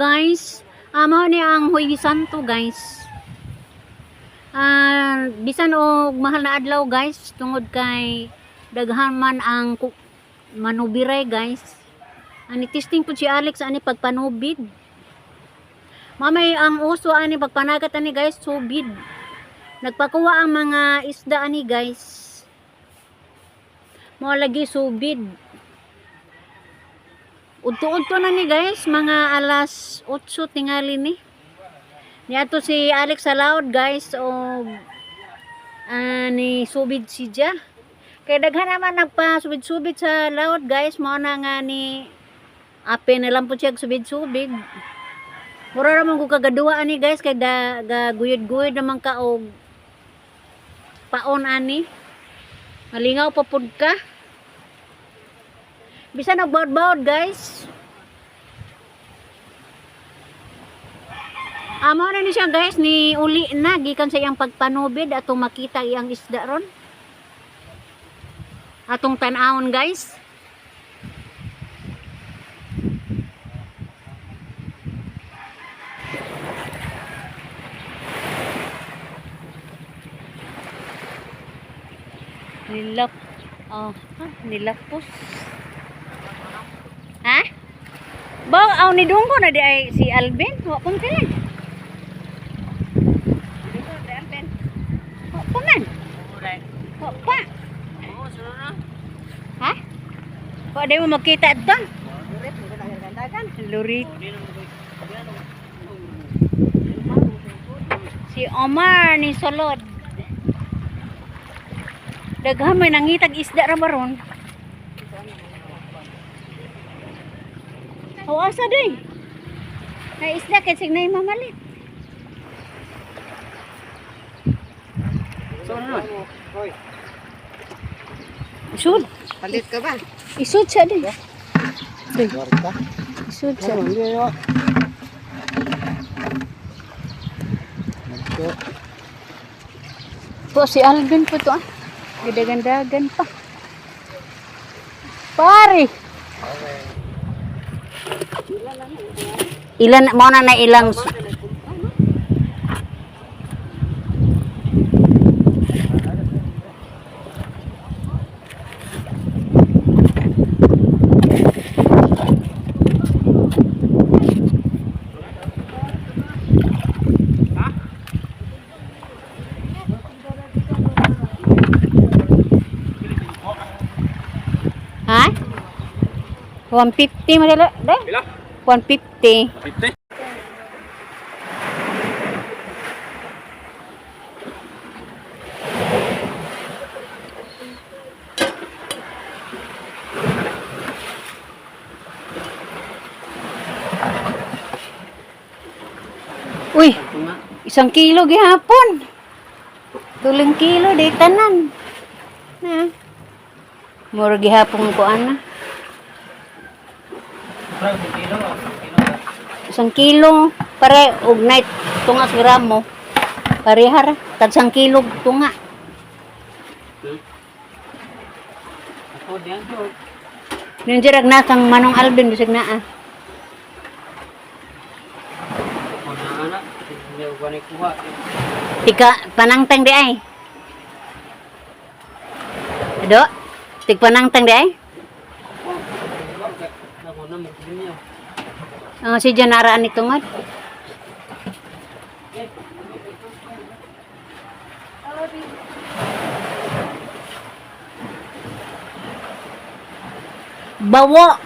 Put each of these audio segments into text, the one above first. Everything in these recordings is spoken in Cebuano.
guys. Amo ni ang Huwebes Santo, guys. Bisan og mahal na adlaw, guys, tungod kay daghan man ang manubiray, guys. Ani testing po si Alex ani pagpanubid. Mamay ang uso ani pagpanagat ani, guys, subid. Nagpakuha ang mga isda ani, guys. Mao lagi subid. Udto-udto na ni, guys, mga alas 8 tingali ni. Niadto si Alex sa laod, guys, o ni subid si Ja. Kay daghan naman nagpa subid-subid sa laod, guys, mao na nga ni ape na lang po siya subid-subid. Mura ra man ko kagaduwa ani, guys, kay da guyod-guyod naman ka og paon ani. Malingaw pa pud ka. Bisan og bawd-bawd, guys. Amo na ni siya, guys, ni uli na gikan sa iyang pagpanubid atong makita iyang isda ron. Atong tan-awon, guys. Nilap oh, ha, nilapos. Ha? Ba, aw ni dunggo na di ay si Alvin, wa pong tilan. Wa pa man. Wa pa. Ha? Wa di mo makita dito. Lurit. Si Omar ni Solod. Daghan may nangitag isda ra baron. O asa day? Na isda kay sig nay mamalit. Isud. Palit ka ba? Isud siya din. Day. Isud siya. Po si Alvin po to ah. Gidagan-dagan pa. Pare. Ilan mo na na ilang. Ha? 150 mo dala. Day? Pila? 150. 50. Uy, 1 kilo gihapon. 3 kilo di tanan. Na. Mura gihapon ko ana. 1 kilo pare og night tunga sa gramo. Parehara, tag 1 kilo tunga. Ako diyan ko. Ninjirag na kang Manong Alvin bisag naa. Ako na ana. Hindi ko ni kuha. Tika panangtang di ay. Ado, tig panangtang di ay. Ako na mo niya. Ang si Janara ni tungod. Bawo.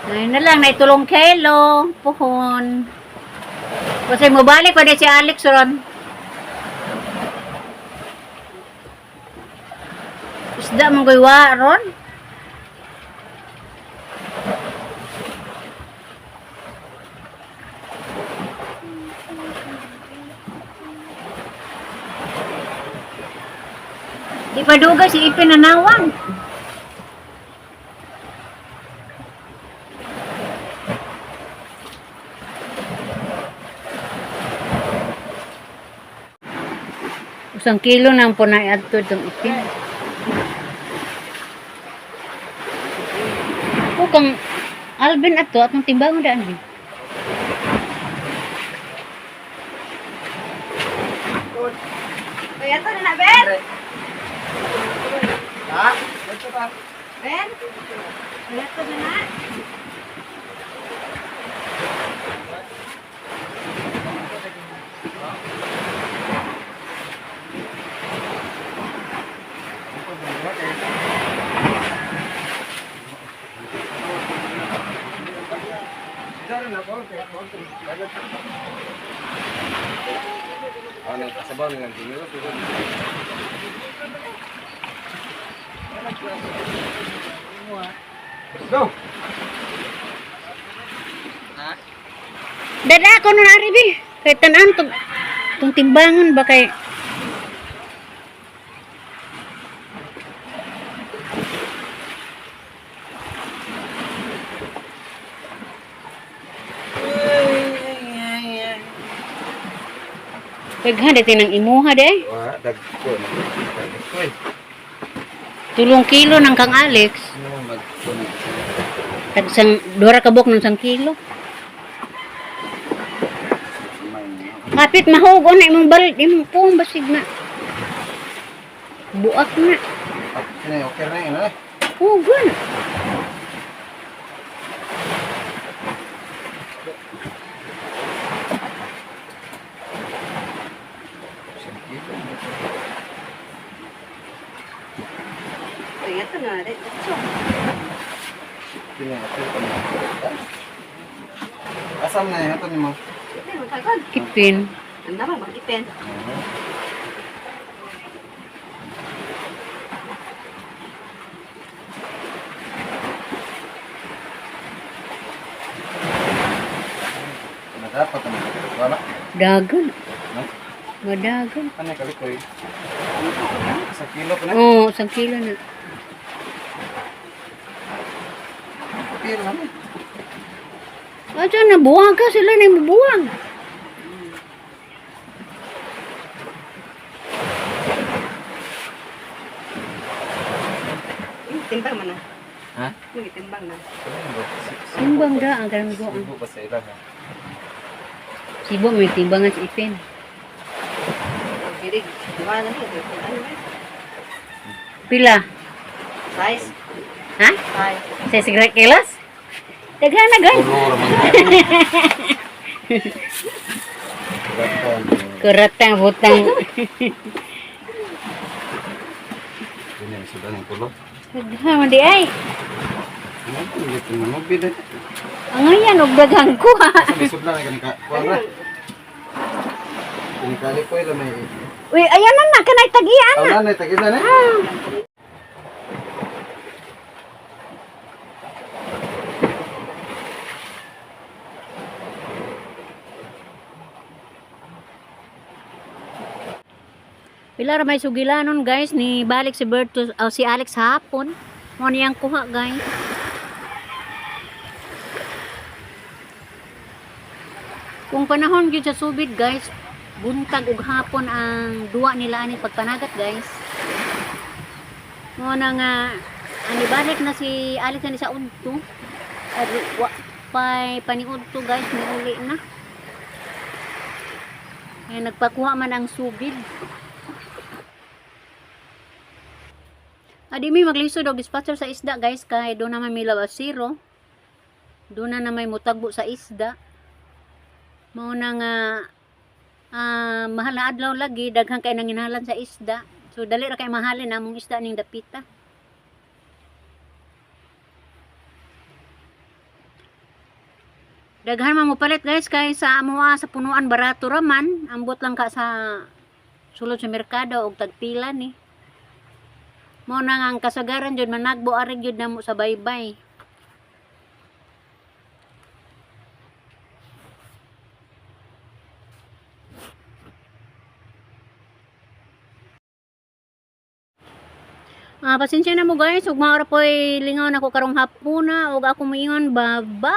Ayun na lang, naitulong kelo, puhon. Kasi mobalik pa din si Alex ron. Isda mong gaywa ron. Di pa dugay si Ipin nanawan. 1 kilo na ang punay adto itong ipin. O kang Alvin ato atong timbangon daan ni. Kaya to na Ben. Ha? Ito ta. Ben. Kaya to na. Ano, kasabaw nilang dinero. Go. Dada ko nun ari bi. Kay tan-an tong tong timbangon ba kay. Daghan dito ng imuha de. Wa, dagko. Dagko. 3 kilo ng kang Alex. Ano magkuno? Tag sang dura ka buok ng 1 kilo. Kapit mahug na imong bal imong puong basig na. Buak na. Kini okay ra ina. Hugon. Kaya to na. Diretso. Kini okay pa. Asam na ito nimo? Meron tagon. Ipin. Ang dama magipin. Nadapat ang wala. Dagan. No? Madagan. Ano kalikoy? Sa kilo pa na. Oo, 1 kilo na. Pila na. Aja na buwag ka sila na buwag. Timbang man na. Ha? Timbang na. Timbang da ang karang buwag. Sibo pa sa ilang. Ha? Sibo may timbangan sa ipin. Girig. Diba na niya? Ano ba? Pila? Size. Ha? Size. Sa sigaret kilos? Daghan na gan. Ulo ra man. Kuratan. Kuratang butang. Ini ang sudan ng tulo. Daghan man di ay. Ano ito mo bida? Ang ayan og daghang kuha. Sa may sudlan ka ka. Kuha na. Ini kalikoy ra may. Uy, ayan na na kanay tagian. Tama na tagila na. Pila ra may sugilanon guys ni balik si Berto o si Alex hapon. Mo niyang kuha guys. Kung panahon gyud sa subid guys, buntag ug hapon ang duwa nila ani pagpanagat guys. Mo na nga ani balik na si Alex ani sa udto. Ari wa pay paniudto guys, niuli na. Ay, nagpakuha man ang subid. Adi mi maglisod og dispatcher sa isda guys kay do na may milaw asiro. Do na may mutagbo sa isda. Mao na nga mahal na adlaw lagi daghan kay nanginahanglan sa isda. So dali ra kay mahalin among isda ning dapita. Daghan man mo palit guys kay sa amoa sa punuan barato ra man, ambot lang ka sa sulod sa merkado og tagpila ni. Mao na nga ang kasagaran jud managbo ari jud namo sa baybay. Ah, pasensya na mo guys, ug maora po'y lingaw nako karong hapuna ug ako moingon bye-bye.